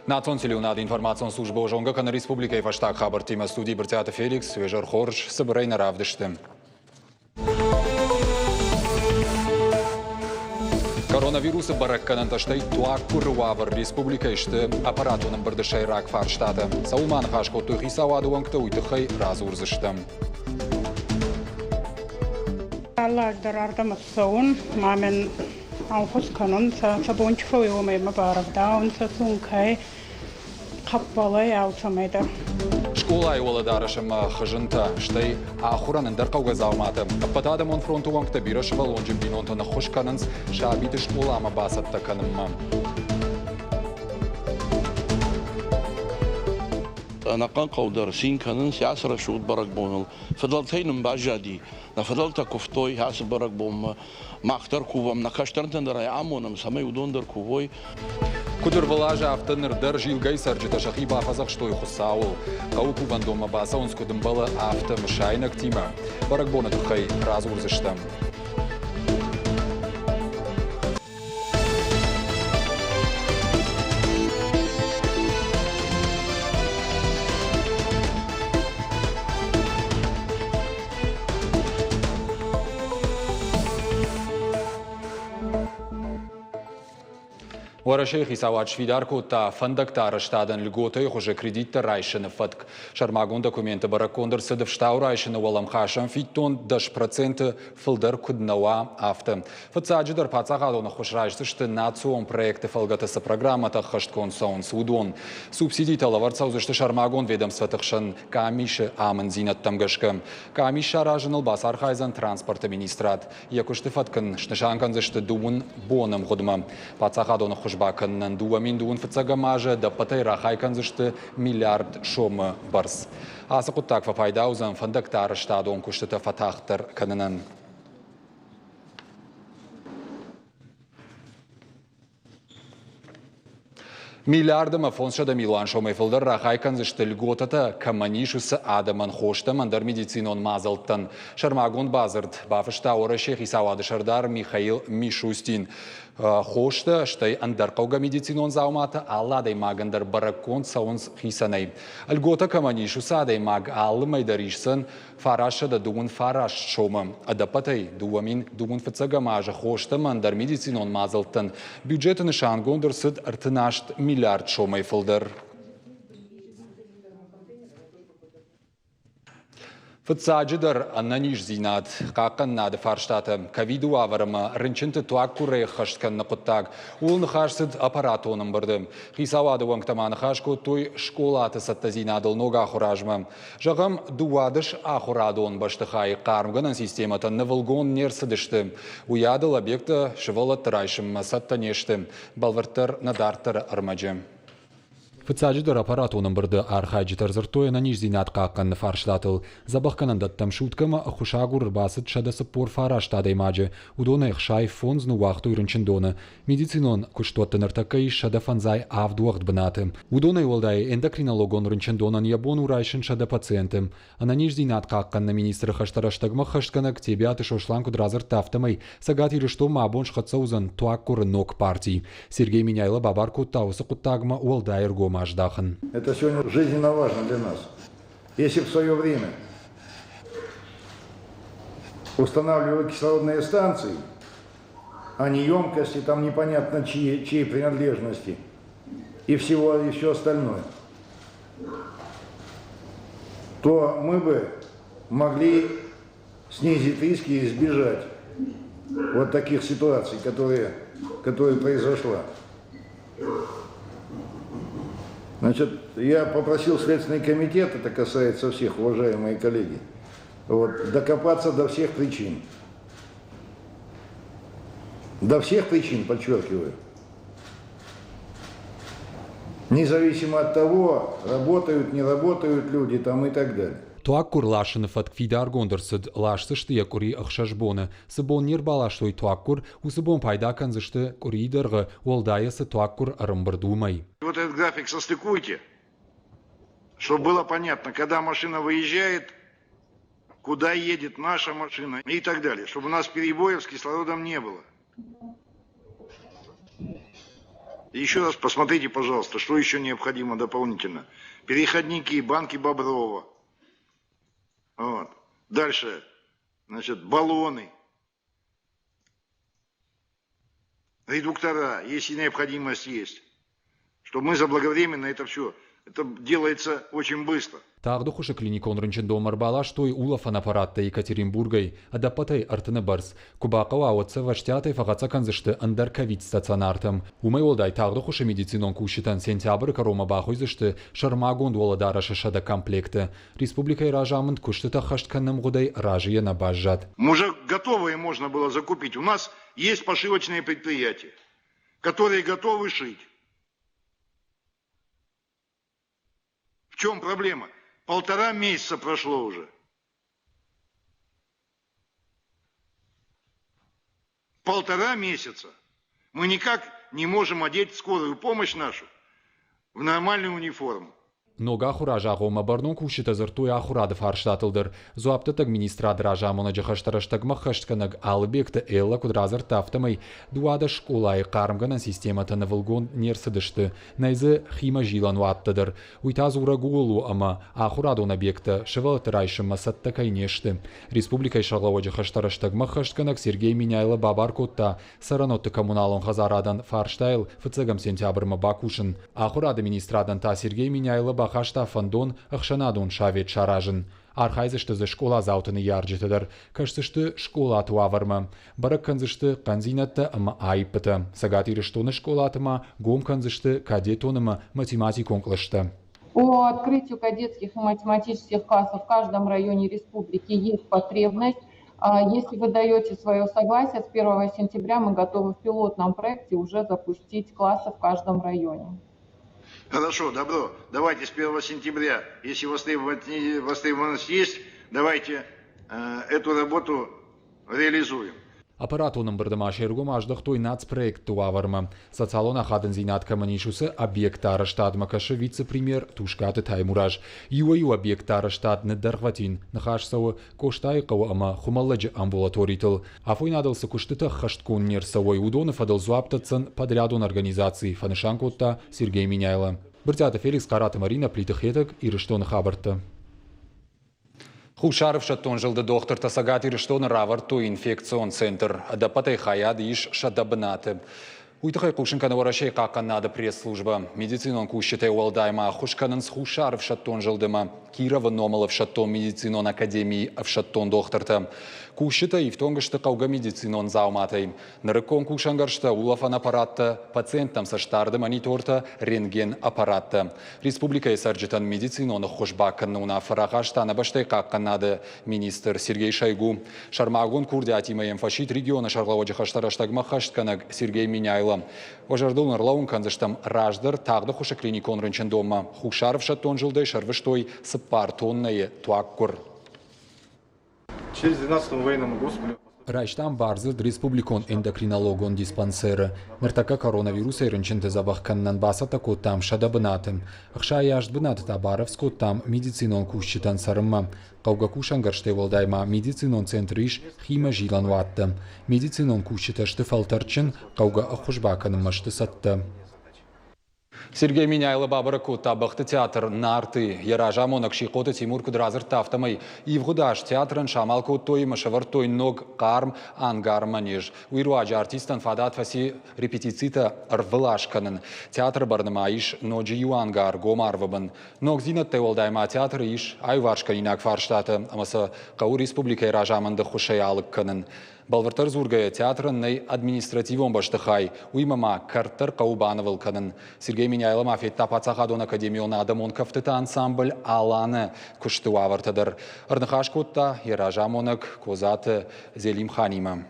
Национ телеуынады информацион службӕ зонгӕ кӕны республикӕйы фӕстаг хабӕрттимӕ студийы Брытъиаты Феликс, уе зӕр хорз, цыбырӕй нӕ равдысты. Коронавирусы бӕрӕггӕнӕнтӕ стӕй туаггуыры уавӕр республикӕйы сты аппаратон ӕмбырды сӕйраг фарстатӕ. Цӕуыл ма ныхас кодтой хицауады уӕнгтӕ, уый тыххӕй радзурдзыстӕм. Алы аз дӕр ардӕм цӕун, ма мин ӕнхус кӕнунцӕ, сӕ бон чи фӕууй, уомӕй мӕ барӕвдаунцӕ сункӕй, хъӕппӕлӕй, алцӕмӕй дӕр. Скъолайы уӕлӕдарӕс ӕмӕ хызынтӕ, стӕй ахуырӕн ӕндӕр хъӕугӕ дзауматӕ. Ӕппӕтадӕмон фронты уӕнгтӕ бирӕсывӕллонджын бинонтӕн ӕххуыс кӕнынц сабиты скъоламӕ бацӕттӕ кӕнынмӕ. Ӕнӕхъӕн хъӕу дӕр цин кӕнынц ацы рӕсугъд бӕрӕгбоныл. Фыдӕлтӕй нын баззади, нӕ фыдӕлтӕ куывтой ацы бӕрӕгбонмӕ. Мах дӕр кувӕм, нӕ кӕстӕртӕн дӕр ӕй амонӕм, цӕмӕй уыдон дӕр кувой. Куыд ӕрвылаз, афтӕ ныр дӕр Зилгӕйы цӕрджытӕ сӕхи бафӕдзӕхстой Хуыцауыл. Хъӕуы кувӕндонмӕ бацӕуынц куыд ӕмбӕлы, афтӕ мысайнӕгтимӕ. Бӕрӕгбоны тыххӕй радзурдзыстӕм. Уӕрӕсейы хицауад сфидар кодта фӕндӕгты арӕзтадӕн льготӕйы хуызы кредиттӕ райсыны фӕтк. Сӕрмагонд документы бӕрӕггонд ӕрцыд ӕфстау райсыны уӕлӕмхасӕн фиддон 10% фылдӕр куыд нӕ уа, афтӕ. Фыццаджыдӕр паддзахадон ӕххуыс райсдзысты национ проекты фӕлгӕты цы программӕтӕ ӕххӕстгонд цӕуынц, уыдон. Субсидитӕ лӕвӕрд цӕудзысты сӕрмагонд ведомствоты хсӕн къамисы амынддзинӕдтӕм гӕсгӕ. Къамис саразыныл бацархайдзӕн транспорты министрад. Йӕ куысты фӕтк ын снысан кӕндзысты дыууын боны ӕмгъуыдмӕ. Паддзахадон ӕххуыс бакӕнынӕн 2000 фыццӕгӕм азы ӕдӕппӕтӕй рахай кӕндзысты миллиард сомы бӕрц. Ацы хъуыддаг фӕпайда уыдзӕн фӕндӕгты арӕзтадон куыстытӕ фӕтагъддӕр кӕнынӕн. Миллиард ӕмӕ 500 милуан сомӕй фылдӕр рахай кӕндзысты льготӕтӕ кӕмӕн ис, уыцы адӕмӕн хостӕм ӕндӕр медицинон мадзӕлттӕн. Сӕрмагонд бадзырд бафыста Уӕрӕсейы хицауады сӕрдар Михаил Мишустин. Хостӕ, стӕй ӕндӕр хъӕугӕ медицинон дзауматӕ алы адӕймагӕн дӕр бӕрӕггонд цӕуынц хицӕнӕй. Льготӕ кӕмӕн ис, уыцы адӕймаг алы мӕй дӕр исдзӕн 929 сомы. Ӕдӕппӕтӕй 2000 фыццӕгӕм азы хостӕ ӕмӕ ӕндӕр медицинон мадзӕлттӕн бюджеты нысангонд ӕрцыд 38 миллиард сомӕй фылдӕр. Фыццаджыдӕр, ӕнӕниздзинад, хъахъхъӕнынады фарстатӕ, ковиды уавӕр ӕмӕ рынчынты туаггуырӕй ӕххӕст кӕныны хъуыддаг. Ууыл ныхас цыд аппаратон ӕмбырды. Хицауады уӕнгтӕ ма ныхас кодтой скъолаты цӕттӕдзинадыл ног ахуыры азмӕ. Зӕгъӕм, 12 ахуырадон бӕстыхайы хъармгӕнӕн системӕтӕ нывылгонд не рцыдысты. Уыйадыл объекттӕ сывӕллӕтты райсынмӕ цӕттӕ не сты. Бӕлвырддӕр нӕ дарддӕры ӕрмӕджы. Фыццаджыдӕр аппаратон ӕмбырды архайджытӕ ӕрдзырдтой ӕнӕниздзинад хъахъхъӕныны фарстатыл. Дзӕбӕхгӕнӕндӕттӕм суткӕмӕ ӕххуысагур ӕрбацыд 149 адӕймаджы, уыдонӕй 65 ныууагътой рынчындоны. Медицинон куыстуӕтты ныртӕккӕ ис 157 уӕгъд бынаты. Уыдонӕй уӕлдай эндокринологон рынчындонӕн йӕ бон у райсын 100 пациенты. Ӕнӕниздзинад хъахъхъӕныны министры хӕстӕ рӕстӕгмӕ ӕххӕстгӕнӕг Тебиаты Сослан куыд радзырдта, афтӕмӕй Цӕгат Ирыстонмӕ абон схӕццӕ уыдзӕн туаггуыры ног парти. Сергей Меняйло бабар кодта уыцы хъуыддагмӕ уӕлдай ӕргом аздахын. Это сегодня жизненно важно для нас. Если в свое время устанавливали кислородные станции, а не емкости, там непонятно чьи, чьей принадлежности и всего и все остальное, то мы бы могли снизить риски и избежать вот таких ситуаций, которые, которые произошла. Значит, я попросил Следственный комитет, это касается всех, уважаемые коллеги, вот, докопаться до всех причин. До всех причин, подчеркиваю. Независимо от того, работают, не работают люди там и так далее. Туаггуыр ласыны фӕтк фидаргонд ӕрцыд, ласдзысты йӕ къуыри ӕхсӕз боны. Цы бон не рбаластой туаггуыр, уыцы бон пайда кӕндзысты къуырийы дӕргъы, уӕлдайӕ цы туаггуыр ӕрӕмбырд, уымӕй. Вот этот график состыкуйте, чтобы было понятно, когда машина выезжает, куда едет наша машина и так далее, чтобы у нас перебоев с кислородом не было. Еще раз посмотрите, пожалуйста, что еще необходимо дополнительно. Переходники, банки Боброва. Вот. Дальше, значит, баллоны. Редуктора, если необходимость есть. Чтобы мы заблаговременно это все, это делается очень быстро. Тагъды хуысы клиникон рынчындонмӕ ӕрбаластой улӕфӕн аппараттӕ Екатеринбургӕй, ӕдӕппӕтӕй ӕртыны бӕрц. Куы бахъӕуа, уӕд сӕ ӕвӕстиатӕй фӕхӕццӕ кӕндзысты ӕндӕр ковид-стационартӕм. Уымӕй уӕлдай тагъды хуысы медицинон кусджытӕн сентябры кӕронмӕ бахуыйдзысты сӕрмагонд уӕлӕдарӕсы 100 комплекты. Республикӕйы разамынд куыстытӕ ӕххӕст кӕныны ӕмгъуыдӕй разыйӕ нӕ баззад. Уже готовые можно было закупить. У нас есть пошивочные предприятия, которые готовы шить. В чем проблема? Полтора месяца прошло уже. Полтора месяца. Мы никак не можем одеть скорую помощь нашу в нормальную униформу. Ног ахуыры азагъоммӕ бӕрнон кусджытӕ дзырдтой ахуырады фарстатыл дӕр. Дзуапдӕттӕг министрады разамонӕджы хӕстӕ рӕстӕгмӕ ӕххӕстгӕнӕг Алыбегты Эллӕ куыд радзырдта, афтӕмӕй 12 скъолайы хъармгӕнӕн системӕтӕ нывылгонд не рцыдысты, нӕй дзы химӕ зилӕн уаттӕ дӕр. Уый та дзурӕг ууыл у, ӕмӕ ахуырадон объекттӕ сывӕллӕтты райсынмӕ цӕттӕ кӕй не сты. Республикӕйы сӕргълӕууӕджы хӕстӕ рӕстӕгмӕ ӕххӕстгӕнӕг Сергей Меняйло бабар кодта цӕрӕнуӕтты коммуналон хӕдзарадӕн фарстайыл фыццӕгӕм сентябрмӕ бакусын. Ахуырады министрадӕн та Сергей Меняйло бахаста фӕндон ӕхсӕнадон совет саразын. Архайдзысты дзы скъоладзауты ныййарджытӕ дӕр, кӕсдзысты скъолаты уавӕрмӕ, бӕрӕг кӕндзысты хъӕндзинӕдтӕ ӕмӕ аиппытӕ. Цӕгат Ирыстоны скъолаты ма гом кӕндзысты кадетон ӕмӕ математикон кълӕстӕ. По открытию кадетских и математических классов в каждом районе республики есть потребность. Если вы даете свое согласие, с 1 сентября мы готовы в пилотном проекте уже запустить классы в каждом районе. Хорошо, добро. Давайте с 1 сентября, если востребованность есть, давайте эту работу реализуем. Аппаратон ӕмбырды ма се ргом аздӕхтой нацпроектты уавӕрмӕ. Социалон ахадындзинад кӕмӕн ис, уыцы объектты арӕзтадмӕ кӕсы вице-премьер Тускъаты Таймураз. Иуӕй-иу объектты арӕзтад ныддӕргъвӕтин. Ныхас цӕуы Къостайыхъӕуы ӕмӕ Хуымӕллӕджы амбулаторитыл. Афойнадыл цы куыстытӕ ӕххӕстгонд не рцӕуой, уыдоны фӕдыл дзуапп дӕтдзӕн подрядон организаци, фӕнысан кодта Сергей Меняйло. Брытъиаты Феликс, Хъараты Маринӕ, Плиты Хетӕг, Ирыстоны хабӕрттӕ. Хуссар ӕфсӕддон зылды дохтыртӕ Цӕгат Ирыстоны равӕрдтой инфекцион центр. Ӕдӕппӕтӕй хайад ис 100 бынаты. Уый тыххӕй хъусын кӕны Уӕрӕсейы хъахъхъӕнынады пресс-службӕ. Медицинон кусджытӕй уӕлдай ма ӕххуыс кӕнынц Хуссар ӕфсӕддон зылдымӕ Кировы номыл ӕфсӕддон медицинон академийы ӕфсӕддон дохтыртӕ. Кусджытӕ ифтонг сты хъӕугӕ медицинон дзауматӕй. Нырыккон кусӕнгӕрзтӕ, улӕфӕн аппараттӕ, пациенттӕм цӕстдарды монитортӕ, рентген-аппараттӕ. Республикӕйы цӕрджытӕн медицинон ӕххуыс бакӕныны уынаффӕ рахаста нӕ бӕстӕйы хъахъхъӕнынады министр Сергей Шойгу. Сӕрмагонд курдиатимӕ йӕм фӕсидт регионы сӕргълӕууӕджы хӕстӕ рӕстӕгмӕ ӕххӕстгӕнӕг Сергей Меняйло. Уӕ зӕрдыл ӕрлӕууын кӕндзыстӕм, раздӕр тагъды хуысы клиникон рынчындонмӕ Хуссар ӕфсӕддон зылдӕй сӕрвыстой 4 тоннӕйы туаггуыр. Через 12 военному госпиталю Райстам бардзырд республикон эндокринологон диспансеры. Ныртӕккӕ коронавирусӕй рынчынты дзӕбӕх кӕнынӕн бацӕттӕ кодтам 100 бынаты. 68 бынаты та барӕвдз кодтам медицинон кусджытӕн цӕрынмӕ. Хъӕугӕ кусӕнгӕрзтӕй уӕлдай ма медицинон центры ис химӕ зилӕн уаттӕ. Медицинон кусджытӕ сты фӕлтӕрдджын, хъӕугӕ ӕххуыс бакӕнынмӕ сты цӕттӕ. Сергей Меняйло бабӕрӕг кодта бӕхты театр «Нарты». Йӕ разамонӕг Сихъоты Тимур куыд радзырдта, афтӕмӕй ивгъуыд аз театрӕн самал кодтой ӕмӕ сӕвӕрдтой ног хъарм ангар манеж. Уый руаджы артисттӕн фадат фӕци репетицитӕ ӕрвылаз кӕнын. Театры бӕрны ма ис ноджы иу ангар гом арвы бын. Ногдзинӕдтӕй уӕлдай ма театры ис аиуварскӕнинаг фарстатӕ ӕмӕ сӕ хъӕуы республикӕйы разамынды ӕххуысӕй алыг кӕнын. Бӕлвырддӕр дзургӕйӕ, театрӕн нӕй административон бӕстыхай, уыимӕ ма кӕрт дӕр хъӕуы банывыл кӕнын. Сергей Меняйло ма федта паддзахадон академион адӕмон кӕфтыты ансамбль «Алан»-ы куысты уавӕртӕ дӕр. Ӕрныхас кодта йӕ разамонӕг Козаты Зелимханимӕ.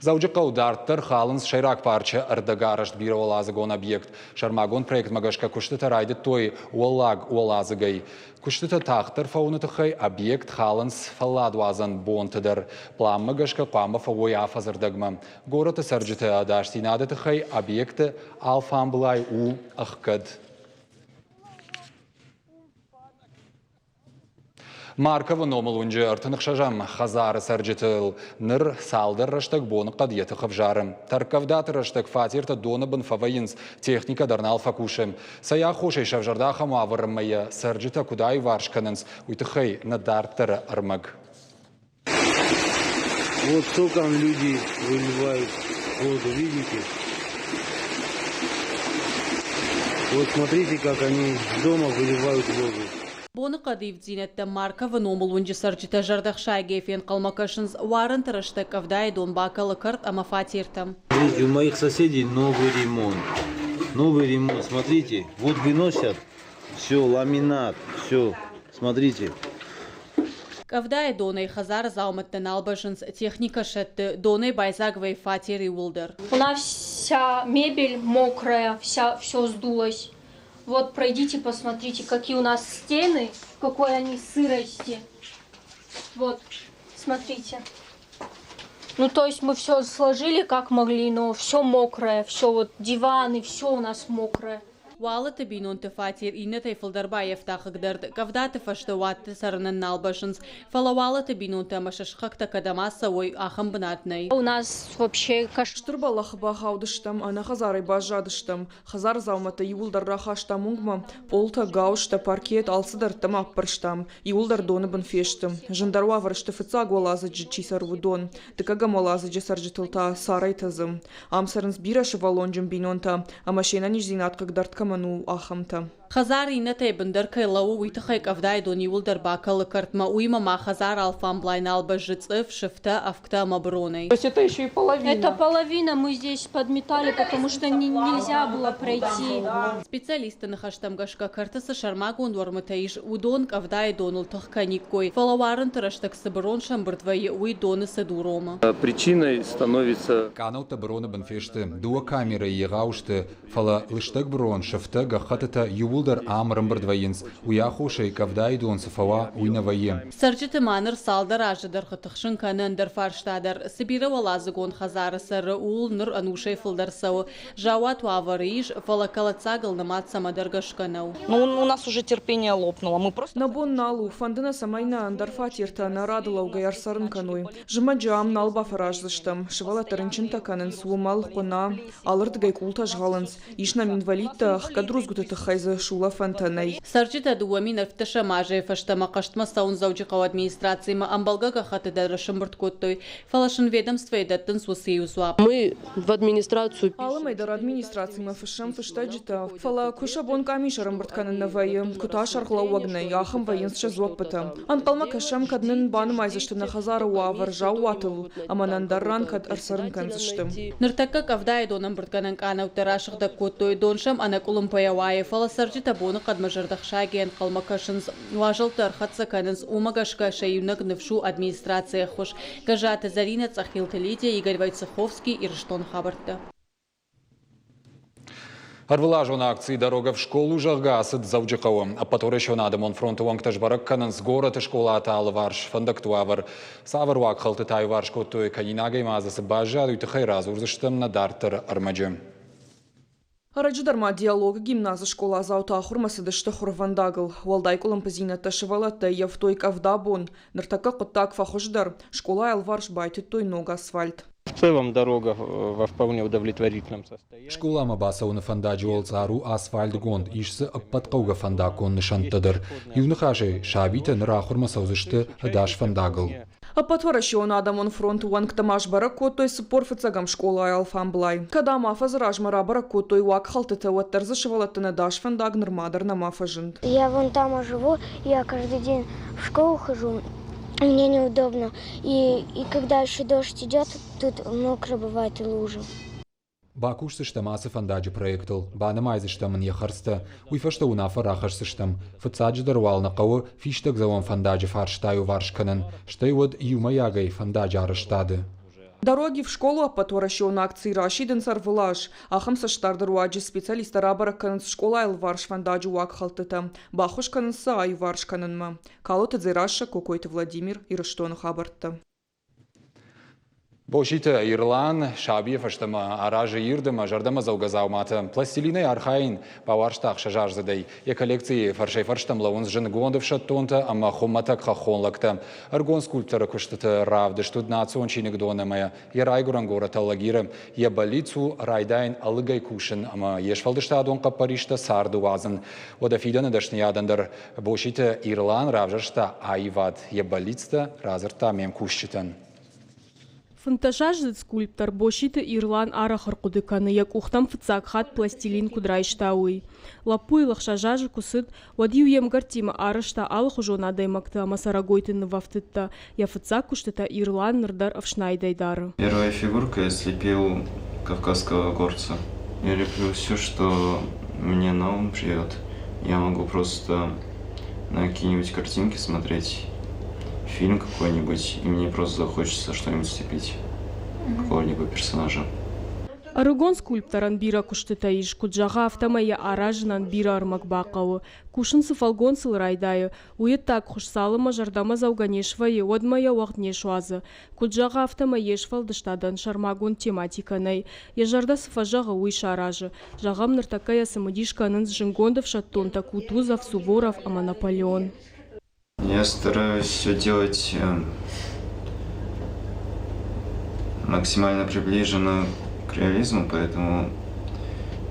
Дзӕуджыхъӕуы дарддӕр халынц сӕйраг парчы ӕрдӕгарӕзт бирӕуӕладзыгон объект. Сӕрмагонд проектмӕ гӕсгӕ куыстытӕ райдыдтой уӕллаг уӕладзыгӕй. Куыстытӕ тагъддӕр фӕуыны тыххӕй объект халынц фӕлладуадзӕн бонты дӕр. Пъланмӕ гӕсгӕ хъуамӕ фӕуой афӕдзы рдӕгмӕ. Горӕты цӕрджыты ӕдасдзинады тыххӕй объекты алфамблай у ӕхгӕд. Марковы номыл уынджы 36-ӕм хӕдзары цӕрджытыл ныр цалдӕр рӕстӕг боныхъӕд йӕ тых ӕвзары. Тӕрккъӕвдаты рӕстӕг фатертӕ доны бын фӕвӕййынц, техникӕ дӕр нал фӕкусы. Цӕй аххосӕй сӕвзӕрд ахӕм уавӕр ӕмӕ йӕ цӕрджытӕ куыд аиуварс кӕнынц, уый тыххӕй нӕ дарддӕры ӕрмӕг. Вот сколько люди выливают воду, видите? Вот смотрите, как они дома выливают воду. Боныхъӕды ивддзинӕдтӕм Марковы номыл уынджы цӕрджытӕ зӕрдӕхсайгӕ фенхъӕлмӕ кӕсынц. Уарынты рӕстӕг къӕвдайы дон бакӕлы кӕрт ӕмӕ фатертӕм. Смотрите, у моих соседей новый ремонт. Новый ремонт, смотрите, вот выносят, все, ламинат, все, смотрите. Къӕвдайы донӕй хӕдзары дзаумӕттӕ нал бӕззынц, техникӕ сӕтты, донӕй байдзаг вӕййы фатер иууылдӕр. У нас вся мебель мокрая, вся, все сдулось. Вот пройдите, посмотрите, какие у нас стены, какой они сырости. Вот, смотрите. Ну, то есть мы все сложили как могли, но все мокрое, все вот диваны, все у нас мокрое. Уалыты бинонты фатер иннӕтӕй фылдӕр баййӕфта хъыгдард. Къӕвдаты фӕстӕ уатты цӕрынӕн нал бӕззынц. Фӕлӕ Уалыты бинонтӕ ӕмӕ сӕ сыхӕгтӕ кӕдӕм ацӕуой, ахӕм бынат нӕй. У нас вообще кошмар. Стыр бӕллӕхы бахаудыстӕм, ӕнӕ хӕдзарӕй баззадыстӕм. Хӕдзары дзаумӕттӕ иууылдӕр рахастам уынгмӕ, пъолтӕ, гауызтӕ, паркет, алцыдӕр ӕддӕмӕ аппӕрстам. Иууылдӕр доны бын фесты. Зындӕр уавӕр сты фыццаг уӕладзыджы чи цӕры, уыдон. Дыккӕгӕм уӕладзыджы цӕрджытыл та царӕй тӕдзы. Ам цӕрынц бирӕ сывӕллонджын бинонтӕ ӕмӕ се нӕниздзинад хъыгдард кӕмӕн у, ахӕмтӕ. Хӕдзар иннӕтӕй бындӕр кӕй лӕууы, уый тыххӕй къӕвдайы дон иууылдӕр бакӕлы кӕртмӕ, уыимӕ ма хӕдзар алфамблай нал бӕззы цъыф, сыфтӕ, ӕвгтӕ ӕмӕ быронӕй. То есть это еще и половина? Это половина, мы здесь подметали, потому что нельзя было пройти. Специалистты ныхӕстӕм гӕсгӕ, кӕрты цы сӕрмагонд уӕрмытӕ ис, уыдон къӕвдайы доныл тых кӕниккой, фӕлӕ уарынты рӕстӕг цы бырон сӕмбырд вӕййы, уый доны цыд уромы. Причиной становится Къанӕуттӕ быроны бын фесты, дыууӕ камерӕйы егъау сты, фӕлӕ лыстӕг бырон, сыфтӕ, гӕххӕттытӕ иууылдӕр ам ӕрӕмбырд вӕййынц, уый аххосӕй къӕвдайы дон цы фӕуа, уый нӕ вӕййы. Цӕрджыты ма ныр цалдӕр азы дӕргъы тыхсын кӕны ӕндӕр фарста дӕр. Цы бирӕуӕладзыгон хӕдзары цӕры, ууыл ныр ӕнусӕй фылдӕр цӕуы. Заууат уавӕры ис, фӕлӕ кӕлӕддзагыл нымад цӕмӕдӕр гӕсгӕ нӕу. Ну, у нас уже терпение лопнуло. Мы просто... Нӕ бон нал у, фӕнды нӕ, цӕмӕй нӕ ӕндӕр фатертӕ нӕ рады лӕугӕйӕ ӕрцӕрын кӕной. Зымӕджы ам нал бафӕраздзыстӕм. Сывӕллӕттӕ рынчынтӕ кӕнынц, уымӕл, хъуына, алырдыгӕй къултӕ згъӕлынц. Ис нӕм инвалидтӕ, ӕхгӕд рудзгуыты тыххӕй дзы сулӕфӕнтӕ нӕй. Цӕрджытӕ 2015 азӕй фӕстӕмӕ хъӕстмӕ цӕуын Дзӕуджыхъӕуы администрацимӕ ӕмбӕлгӕ гӕххӕтты дӕр сӕмбырд кодтой, фӕлӕ сын ведомствойы дӕттынц уыцы иу дзуапп. Мы в администрацию Алы мӕй дӕр администрацимӕ фыссӕм фыстӕджытӕ, фӕлӕ куы сӕ бон къамис ӕрӕмбырд кӕнын нӕ вӕййы, куы та сӕргълӕууӕг нӕй, ахӕм вӕййынц сӕ дзуӕппытӕ. Ӕнхъӕлмӕ кӕсӕм, кӕд нын банымайдзысты нӕ хӕдзары уавӕр заууатыл ӕмӕ нӕ ӕндӕр ран кӕд ӕрцӕрын кӕндзысты. Ныртӕккӕ къӕвдайы донӕмбырдгӕнӕн къанӕуттӕ расыгъдӕг кодтой, дон сӕм ӕнӕкъуылымпыйӕ уайы, фӕлӕ цӕрджытӕ боныхъӕдмӕ зӕрдӕхсайгӕ ӕнхъӕлмӕ кӕсынц. Уазӕлттӕ ӕрхӕццӕ кӕнынц, уымӕ гӕсгӕ сӕ иунӕг ныфс у администрацийы ӕххуыс. Гӕззаты Зӕринӕ, Цъӕхилты Лидия, Игорь Войцеховский, Ирыстоны хабӕрттӕ. Ӕрвылазон акци «Дорога в школу», зӕгъгӕ, ацыд Дзӕуджыхъӕуы. Ӕппӕтуӕрӕсеон адӕмон фронты уӕнгтӕ сбӕрӕг кӕнынц горӕты скъолаты алыварс фӕндӕгты уавӕр. Цавӕр уагхӕлдтытӕ аиуварс кодтой, кӕнинагӕй ма дзы цы баззад, уый тыххӕй радзурдзыстӕм нӕ дарддӕры ӕрмӕджы. Ӕрӕджы дӕр ма Диалог-ы гимназы скъоладзаутӕ ахуырмӕ цыдысты хуырвӕндагыл. Уӕлдай къуылымпыдзинӕдтӕ сывӕллӕттӕ ӕййӕфтой къӕвда бон. Ныртӕккӕ хъуыддаг фӕхуыздӕр, скъолайы алыварс байтыдтой ног асфальт. В целом дорога во вполне удовлетворительном состоянии. Скъоламӕ бацӕуыны фӕндаджы уӕлцъар у асфальтгонд, ис дзы ӕппӕт хъӕугӕ фӕндаггон нысӕнттӕ дӕр. Иу ныхасӕй, сабитӕ ныр ахуырмӕ цӕудзысты ӕдас фӕндагыл. Ӕппӕтуӕрӕсеон адӕмон фронты уӕнгтӕ ма сбӕрӕг кодтой 45-ӕм скъолайы алфамблай. Кӕд ам афӕдзы размӕ рабӕрӕг кодтой уагхӕлдтытӕ, уӕддӕр дзы сывӕллӕттӕн ӕдас фӕндаг нырма дӕр нӕма фӕзынд. Я вон там живу, я каждый день в школу хожу, мне неудобно. И когда еще дождь идет, тут мокро бывает и лужи. Бакусдзыстӕм ацы фӕндаджы проектыл, банымайдзыстӕм ын йӕ хӕрдзтӕ, уый фӕстӕ уынаффӕ рахӕсдзыстӕм. Фыццаджыдӕр уал нӕ хъӕуы фистӕгдзӕуӕн фӕндаджы фарста аиуварс кӕнын, стӕй уӕд иумӕйагӕй фӕндаджы арӕзтады. Дороги в школу ӕппӕтуӕрӕсеон акци расидынц ӕрвылаз. Ахӕм цӕстдарды руаджы специалисттӕ рабӕрӕг кӕнынц скъолайы алыварс фӕндаджы уагхӕлдтытӕ, баххуыс кӕнынц сӕ аиуварс кӕнынмӕ. Калоты Дзерассӕ, Кокойты Владимир, Ирыстоны хабӕрттӕ. Боситы Ирлан сабийӕ фӕстӕмӕ аразы ирд ӕмӕ зӕрдӕмӕдзӕугӕ дзауматӕ. Пластилинӕй архайын бауарзта ӕхсӕзаздзыдӕй. Йӕ коллекцийы фӕрсӕй-фӕрстӕм лӕууынц зындгонд ӕфсӕддонтӕ ӕмӕ хуымӕтӕг хӕххон лӕгтӕ. Ӕрыгон скульпторы куыстыты равдыст уыд национ чиныгдон ӕмӕ йӕ райгуырӕн горӕт Алагиры. Йӕ бӕллиц у райдайын ӕлыгӕй кусын ӕмӕ йе сфӕлдыстадон хъӕппӕристӕ царды уадзын. Уӕдӕ фидӕны дӕсныйадӕн дӕр Боситы Ирлан равзӕрста аивад. Йӕ бӕллицтӕ радзырдта ме мкусджытӕн. Фынддӕсаздзыд скульптор Боситы Ирлан арӕх ӕрхъуыды кӕны, йӕ къухтӕм фыццаг хатт пластилин куыд райста, уый. Лӕппуйыл 6 азы куы цыд, уӕд-иу йе мгӕрттимӕ арӕзта алыхуызон адӕймӕгты ӕмӕ цӕрӕгойты нывӕфтыдтӕ. Йӕ фыццаг куыстытӕ Ирлан ныр дӕр ӕфснайдӕй дары. Первая фигурка я слепил кавказского горца. Я леплю все, что мне на ум придет. Я могу просто на какие-нибудь картинки смотреть, фильм какой-нибудь, и мне просто захочется что-нибудь слепить, какого-нибудь персонажа. Ӕрыгон скульпторӕн бирӕ куыстытӕ ис, куыд зӕгъы, афтӕмӕй йӕ аразынӕн бирӕ ӕрмӕг бахъӕуы. Кусын цы фӕлгонцыл райдайы, уый ӕддаг хуыз цалынмӕ зӕрдӕмӕдзӕугӕ не свӕййы, уӕдмӕ йӕ уӕгъд не суадзы. Куыд зӕгъы, афтӕмӕй йе сфӕлдыстадӕн сӕрмагонд тематикӕ нӕй. Йӕ зӕрдӕ цы фӕзӕгъы, уый саразы. Зӕгъӕм, ныртӕккӕ йӕ цымыдис кӕнынц зынгонд ӕфсӕддонтӕ Кутузов, Суворов ӕмӕ Наполеон. Я стараюсь все делать максимально приближенно к реализму, поэтому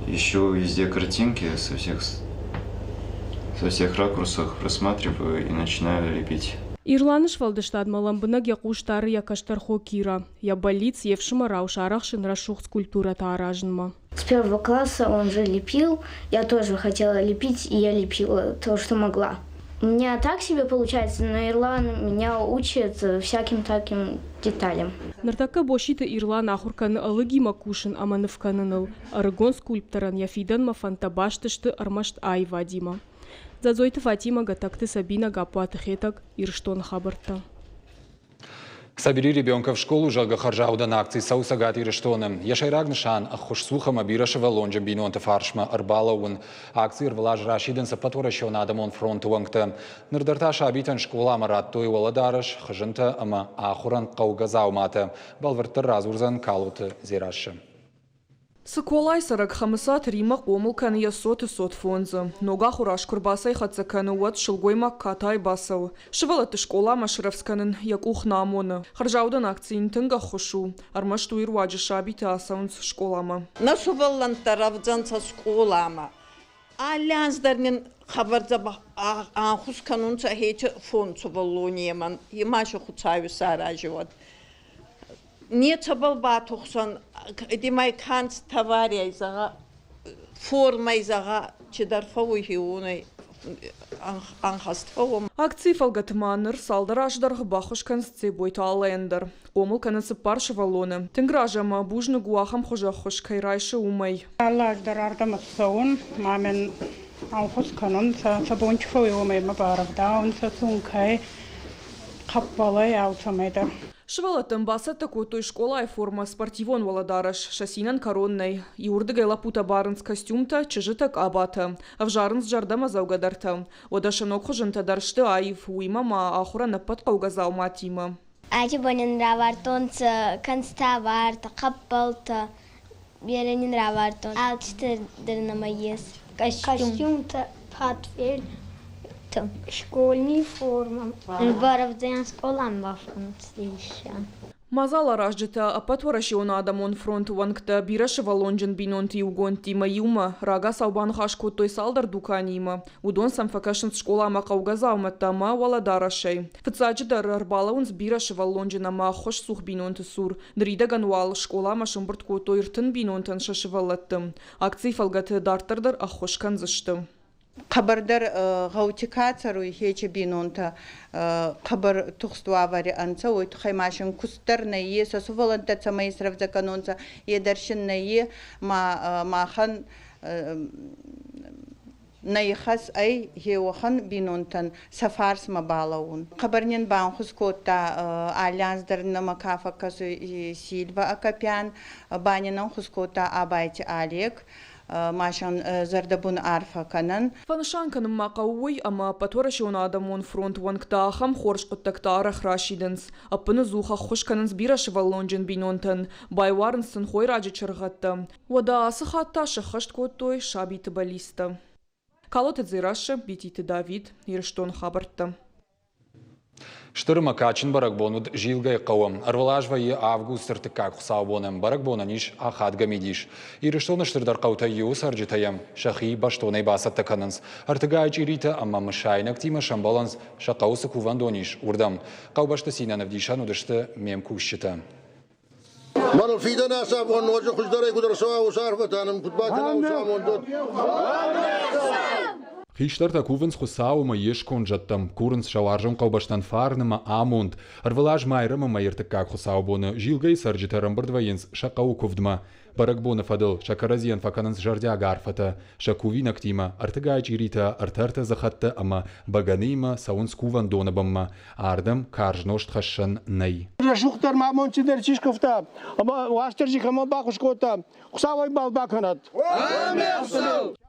ищу везде картинки со всех ракурсов просматриваю и начинаю лепить. Ирланы сфӕлдыстадмӕ лӕмбынӕг йӕ хъус дары йӕ кӕстӕр хо Кира. Йӕ бӕллиц йе фсымӕрау сарӕхсын рӕсугъд скульптурӕтӕ аразынмӕ. С первого класса он же лепил, я тоже хотела лепить, и я лепила то, что могла. У меня так себе получается, но Ирлан меня учит всяким таким деталям. Ныртӕккӕ Боситы Ирлан ахуыр кӕны ӕлыгимӕ кусын ӕмӕ ныв кӕныныл. Ӕрыгон скульпторӕн йӕ фидӕнмӕ фӕндтӕ баст сты ӕрмӕст аивадимӕ. Дзӕдзойты Фатимӕ, Гӕтӕгты Сабинӕ, Гаппуаты Хетӕг, Ирыстоны хабӕрттӕ. Собери ребенка в школу, зӕгъгӕ, хӕрзаудӕн акци цӕуы Цӕгат Ирыстоны. Йӕ сӕйраг нысан ӕххуысцух ӕмӕ бирӕсывӕллонджын бинонты фарсмӕ ӕрбалӕууын. Акци ӕрвылаз расидынц Ӕппӕтуӕрӕсеон адӕмон фронты уӕнгтӕ. Ныр дӕр та сабитӕн скъоламӕ радтой уӕлӕдарӕс, хызынтӕ ӕмӕ ахуырӕн хъӕугӕ дзауматӕ. Бӕлвырддӕр радзурдзӕн Калоты Дзерассӕ. Цыколайы цӕрӕг Хӕмыцаты Риммӕ хъомыл кӕны йӕ цоты цот фондзы. Ног ахуыр аз куы рбацӕйхӕццӕ кӕны, уӕд сылгоймаг катайы бацӕуы. Сывӕллӕтты скъоламӕ срӕвдз кӕнын йӕ къух нӕ амоны. Хӕрзаудӕн акци йын тынг ӕххуыс у. Ӕрмӕст уый руаджы сабитӕ ацӕуынц скъоламӕ. Нӕ сувӕллӕнттӕ рӕвдзӕнцӕ скъоламӕ. Алли анз дӕр нин хъӕбӕр дзӕбӕх ӕнхус кӕнунцӕ хечи фонд сувӕллонемӕн. Ма си Хуцауи сарази уӕд. Нецӕбӕл батухсӕн, эдемӕй канцтоварӕй зӕгъӕ, формӕй зӕгъӕ, чидӕр фӕууй хеуонӕй ӕнхӕст фӕууӕм. Акцийы фӕлгӕты ма ныр цалдӕр азы дӕргъы баххуыс кӕнынц Дзебойты Аллӕйӕн дӕр. Хъомыл кӕны цыппар сывӕллоны. Тынг разы ӕмӕ бузныг у ахӕм хуызы ӕххуыс кӕй райсы, уымӕй. Алы аз дӕр ардӕм ӕрцӕуын, ма мӕн ӕнхус кӕнунцӕ, сӕ бон чи фӕууй, уомӕй мӕ барӕвдаунцӕ сункӕй, хъӕппӕлӕй, алцӕмӕй дӕр. Сывӕллӕттӕн бацӕттӕ кодтой скъолайы формӕ, спортивон уӕлӕдарӕс. Сӕ цинӕн кӕрон нӕй. Иуырдыгӕй лӕппутӕ барынц костюмтӕ, чызджытӕ къабатӕ. Ӕвзарынц зӕрдӕмӕдзӕугӕдӕртӕ. Уӕдӕ сӕ ног хуызынтӕ дӕр сты аив, уыимӕ ма ахуырӕн ӕппӕт хъӕугӕ дзауматимӕ. Ачи бонӕн равардтонцӕ канцтовартӕ, хъӕппӕлтӕ, берӕ нин равардтон. Алчитӕ дӕр нӕмӕ ес. Костюмтӕ, портфель, школьный форма. Барӕвдзӕн скъоламӕ бафӕнддзӕн. Мадзаларазджытӕ Ӕппӕтуӕрӕсеон адӕмон фронты уӕнгтӕ бирӕсывӕллонджын бинонты иугондтимӕ иумӕ рагацау баныхас кодтой цалдӕр дуканиимӕ. Уыдон сӕм фӕкӕсынц скъоламӕ хъӕугӕ дзаумӕттӕ ӕмӕ уӕлӕдарӕсӕй. Фыццаджыдӕр ӕрбалӕууынц бирӕсывӕллонджын ӕмӕ ӕххуысцух бинонты цур. Ныридӕгӕн уал скъоламӕ сӕмбырд кодтой 30 бинонтӕн сӕ сывӕллӕтты. Акцийы фӕлгӕты дарддӕр дӕр ӕххуыс кӕндзысты. Хъӕбӕрдӕр гъӕути ка цӕруй, хечи бийнонтӕ хъӕбӕр тухст уавӕри ӕнцӕ, уой туххӕй ма син куст дӕр нӕййес, сӕ сувӕллӕнттӕ цӕмӕй исрӕвдзӕ кӕнонцӕ, е дӕр син нӕййе, ма махӕн нӕ ихӕс ӕй гъеуӕхӕн бийнонтӕн сӕ фарсмӕ балӕуун. Хъӕбӕр нин банхус кодта алли анз дӕр нӕмӕ ка фӕккӕсуй Сильва Акопян, ба нин ӕнхус кодта Абайти Олег. Ма сӕн зӕрдӕбун арфӕ кӕнӕн. Фӕнысан кӕнын ма хъӕуы уый, ӕмӕ Ӕппӕтуӕрӕсеон адӕмон фронт уӕнгтӕ ахӕм хорз хъуыддӕгтӕ арӕх расидынц. Ӕппыныдзух ӕххуыс кӕнынц бирӕсывӕллонджын бинонтӕн, байуарынц сын хойраджы чыргъӕдтӕ. Уӕдӕ ацы хатт та сӕххӕст кодтой сабиты бӕллицтӕ. Калоты Дзерассӕ, Бититы Давид, Ирыстоны хабӕрттӕ. Стыр ӕмӕ кадджын бӕрӕгбон уыд Зилгӕйы хъӕуы. Ӕрвылаз вӕййы августы ӕртыккаг хуыцаубоны. Бӕрӕгбонӕн ис ахадгӕ мидис. Ирыстоны стырдӕр хъӕутӕй иуы цӕрджытӕ йӕм сӕхи бӕстонӕй бацӕттӕ кӕнынц. Ӕртыгай чъиритӕ ӕмӕ мысайнӕгтимӕ сӕмбӕлынц, сӕ хъӕуы цы кувӕндон ис, уырдӕм. Хъӕубӕсты цинӕн ӕвдисӕн уыдысты ме мкусджытӕ. Мӕныл фидӕн ацы абон ноджы хуыздӕрӕй куыд ӕрцӕуа, уыцы арфӕтӕ нын куыд бакӕна, уыцы амонд уӕд. Хистӕртӕ кувынц Хуыцау ӕмӕ йе сконд зӕдтӕм, курынц сӕ уарзон хъӕубӕстӕн фарн ӕмӕ амонд. Ӕрвылаз Майрӕмы мӕйы ӕртыккаг хуыцаубоны Зилгӕйы цӕрджытӕ ӕрӕмбырд вӕййынц сӕ хъӕуы куывдмӕ. Бӕрӕгбоны фӕдыл сӕ кӕрӕдзийӕн фӕкӕнынц зӕрдиаг арфӕтӕ, сӕ кувинӕгтимӕ, ӕртыгай чъиритӕ, ӕртӕ-ӕртӕ дзыхӕттӕ ӕмӕ бӕгӕныимӕ цӕуынц кувӕндоны бынмӕ. Ардӕм карз нозт хӕссӕн нӕй. Рӕсугъддӕр ма амондджындӕр чи скуывта ӕмӕ Уастырджи кӕмӕн баххуыс кодта, Хуыцауӕй бал бакӕнӕд.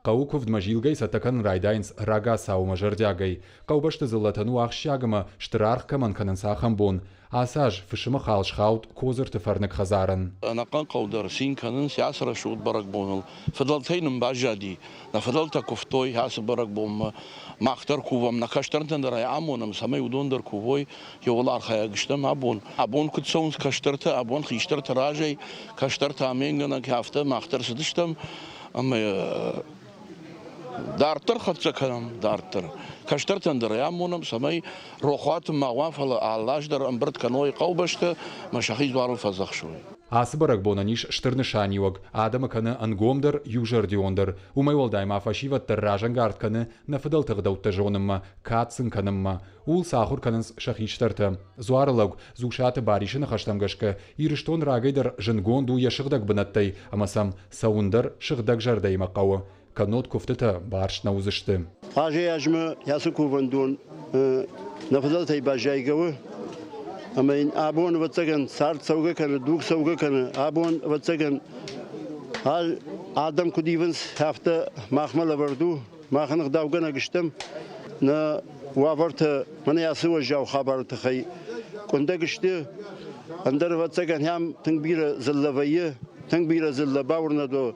Хъӕуы куывдмӕ зилгӕй цӕттӕ кӕнын райдайынц рагацау ӕмӕ зӕрдиагӕй. Хъӕубӕсты дзыллӕтӕн у ахсджиаг ӕмӕ стыр аргъ кӕмӕн кӕнынц, ахӕм бон. Ацы аз фысымы хал схауд Кодзырты фӕрныг хӕдзарӕн. Ӕнӕхъӕн хъӕу дӕр цин кӕнынц ацы рӕсугъд бӕрӕгбоныл. Фыдӕлтӕй нын баззади, нӕ фыдӕлтӕ куывтой ацы бӕрӕгбонмӕ. Мах дӕр кувӕм, нӕ кӕстӕртӕн дӕр ӕй амонӕм, цӕмӕй уыдон дӕр кувой. Иуыл архайӕг стӕм абон. Абон куыд цӕуынц кӕстӕртӕ, абон хистӕртӕ разӕй, кӕстӕртӕ аменгӕнӕг, афтӕ мах дӕр цыдыстӕм ӕмӕ дарддӕр хӕццӕ кӕнӕм, дарддӕр. Кӕстӕртӕн дӕр ӕй амонӕм, цӕмӕй рохуаты ма уа, фӕлӕ алы аз дӕр ӕмбырд кӕной хъӕубӕсты ӕмӕ сӕхи дзуарыл фӕдзӕхсой. Ацы бӕрӕгбонӕн ис стыр нысаниуӕг, адӕмы кӕны ӕнгомдӕр, иузӕрдиондӕр. Уымӕй уӕлдай ма фӕсивӕд дӕр разӕнгард кӕны нӕ фыдӕлты ӕгъдӕуттӕ зонынмӕ, кад сын кӕнынмӕ. Ууыл сӕ ахуыр кӕнынц сӕ хистӕртӕ. Дзуарылӕг Дзусаты Барисы ныхӕстӕм гӕсгӕ, Ирыстон рагӕй дӕр зындгонд у йӕ сыгъдӕг бынӕттӕй ӕмӕ сӕм цӕуын дӕр сыгъдӕг зӕрдӕимӕ хъӕуы, кӕннод куывтытӕ барст нӕ уыдзысты. Азӕй-азмӕ ацы кувӕндон нӕ фыдӕлтӕй баззайгӕ у, ӕмӕ йын абон, ӕвӕццӕгӕн, цард цӕугӕ кӕны, дуг цӕугӕ кӕны. Абон, ӕвӕццӕгӕн, адӕм куыд ивынц, афтӕ махмӕ лӕвӕрд у. Мах ын ӕгъдаугӕнӕг стӕм. Нӕ уавӕртӕ мӕнӕ ацы уӕззау хабары тыххӕй къуындӕг сты. Ӕндӕр, ӕвӕццӕгӕн, ам тынг бирӕ дзыллӕ вӕййы, тынг бирӕ дзыллӕ бауырнӕд уӕ.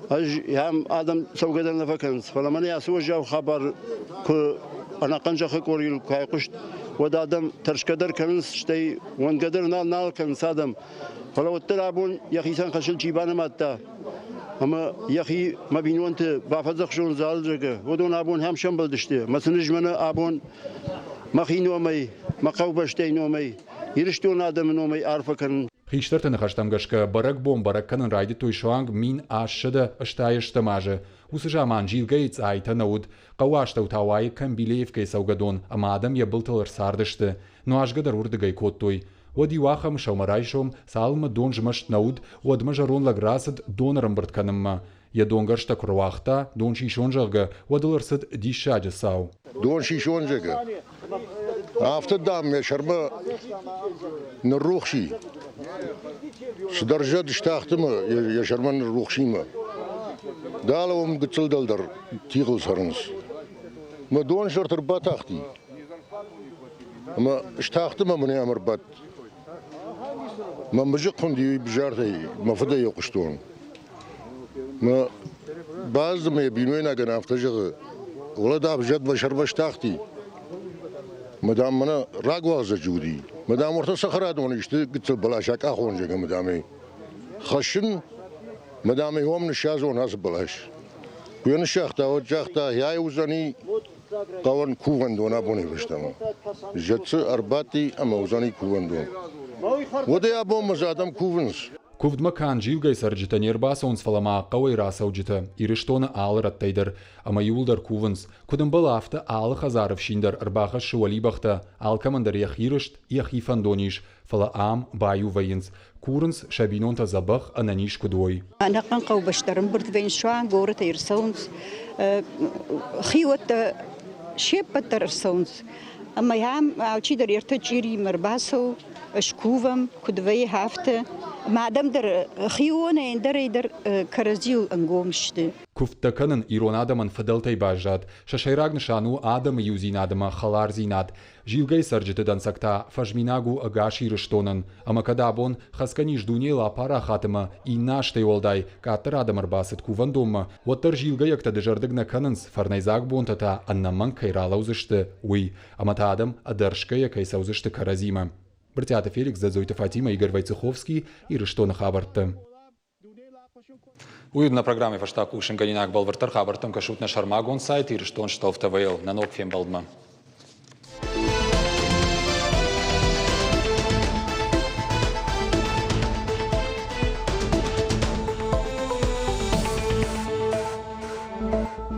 Ӕз ам адӕм цӕугӕ дӕр нӕ фӕкӕнынц, фӕлӕ мӕнӕ ацы уӕззау хабар куы ӕнӕхъӕн зӕххы къорийыл куы айхъуыст, уӕд адӕм тӕрсгӕ дӕр кӕнынц, стӕй уӕнгӕ дӕр нал нал кӕнынц адӕм. Фӕлӕ уӕддӕр абон йӕхицӕн хӕсыл чи банымадта ӕмӕ йӕхи мӕ бинонты бафӕдзӕхсон залзӕгы, уыдон абон ӕм сӕмбӕлдысты. Мӕ сын ӕз мӕнӕ абон мӕхи номӕй, мӕ хъӕубӕстӕй номӕй, Ирыстоны адӕмы номӕй арфӕ кӕнын. Хистӕрты ныхӕстӕм гӕсгӕ, бӕрӕгбон бӕрӕг кӕнын райдыдтой суанг 1868 азы. Уыцы заман Зилгӕйы цъайтӕ нӕ уыд. Хъӕуы астӕу та уайы Камбилеевкӕйы цӕугӕдон, ӕмӕ адӕм йӕ былтыл ӕрцардысты. Нуазгӕ дӕр уырдыгӕй кодтой. Уӕд иуахӕмы сӕумӕрайсом, цалынмӕ дон змӕст нӕ уыд, уӕдмӕ зӕронд лӕг рацыд дон ӕрӕмбырд кӕнынмӕ. Йӕ донгӕрзтӕ куы руагъта, дон сисон, зӕгъгӕ, уӕд ыл ӕрцыд диссаджы цау. Дон сисон, зӕгъгӕ. Афтӕ, дам, мӕ сӕрмӕ ныррухси. Цыдӕр зӕд стахт ӕмӕ йӕ сӕрмӕ ныррухсимӕ. Дӕлӕ уым гыццыл дӕлдӕр тигъыл цӕрынц. Мӕ дон сӕрты ӕрбатахти. Ӕмӕ стахт ӕмӕ мын ӕм ӕрбадт. Мӕ мызыхъ хуынди уый бзартӕй, мӕ фыдӕй йӕ хъуыстон. Мӕ баззы мӕ бинойнагӕн афтӕ зӕгъы, уӕлӕ дам, зӕд мӕ сӕрмӕ стахти. Мӕ дам, мӕнӕ рагуалдзӕджы уыди. Мӕ дам, уӕртӕ цӕхӕрадоны исты гыццыл бӕлас акъахон, зӕгъы, мӕ дам, ӕй хӕссын, мӕ дам, ӕй уым ныссадзон ацы бӕлас. Куы йӕ ныссагъта, уӕд загъта, ай уыдзӕни хъӕуӕн кувӕндон абонӕй фӕстӕмӕ. Зӕдцы ӕрбадти ӕмӕ уыдзӕни кувӕндон. Уӕдӕй абонмӕ дзы адӕм кувынц. Куывдмӕ канд Зилгӕйы цӕрджытӕ не рбацӕуынц, фӕлӕ ма хъӕуӕй рацӕуджытӕ Ирыстоны алы рӕттӕй дӕр. Ӕмӕ иууылдӕр кувынц. Куыд ӕмбӕлы, афтӕ алы хӕдзары ӕфсин дӕр ӕрбахӕссы уӕлибӕхтӕ, алкӕмӕн дӕр йӕхи рыст, йӕхи фӕндон ис, фӕлӕ ам баиу вӕййынц. Курынц, сӕ бинонтӕ дзӕбӕх, ӕнӕниз куыд уой. Ӕнӕхъӕн хъӕубӕстӕ ӕрӕмбырд вӕййынц суанг горӕтӕй ӕрцӕуынц, хиуӕттӕ се ппӕт дӕр ӕрцӕуынц. Ӕмӕ ам алчидӕр ӕртӕ чъириимӕ ӕрбацӕуы. Скувӕм, куыд вӕййы, афтӕ. Мӕ адӕм дӕр хионӕй ӕндӕрӕй дӕр кӕрӕдзийыл ӕнгом сты. Куывдтӕ кӕнын ирон адӕмӕн фыдӕлтӕй баззад. Сӕ сӕйраг нысан у адӕмы иудзинад ӕмӕ хӕлардзинад. Зилгӕйы цӕрджыты дӕнцӕг та фӕзминаг у ӕгас Ирыстонӕн. Ӕмӕ кӕд абон хӕцгӕ низ дунейыл апарахат ӕмӕ иннӕ азтӕй уӕлдай къаддӕр адӕм ӕрбацыд кувӕндонмӕ, уӕддӕр зилгӕйӕгтӕ дызӕрдыг нӕ кӕнынц, фӕрнӕйдзаг бонтӕ та ӕнӕмӕнг кӕй ралӕудзысты, уый. Ӕмӕ та адӕм ӕдӕрсгӕйӕ кӕй цӕудзысты кӕрӕдзимӕ. Брытъиаты Феликс, Дзӕдзойты Фатимӕ, Игорь Войцеховский, Ирыстоны хабӕрттӕ. Уый нӕ программӕйы фӕстаг хъусынгӕнинаг бӕлвырддӕр хабӕрттӕм кӕсут нӕ сӕрмагонд сайт Ирыстон Столф ТВ-йыл. Нӕ ног фембӕлдмӕ.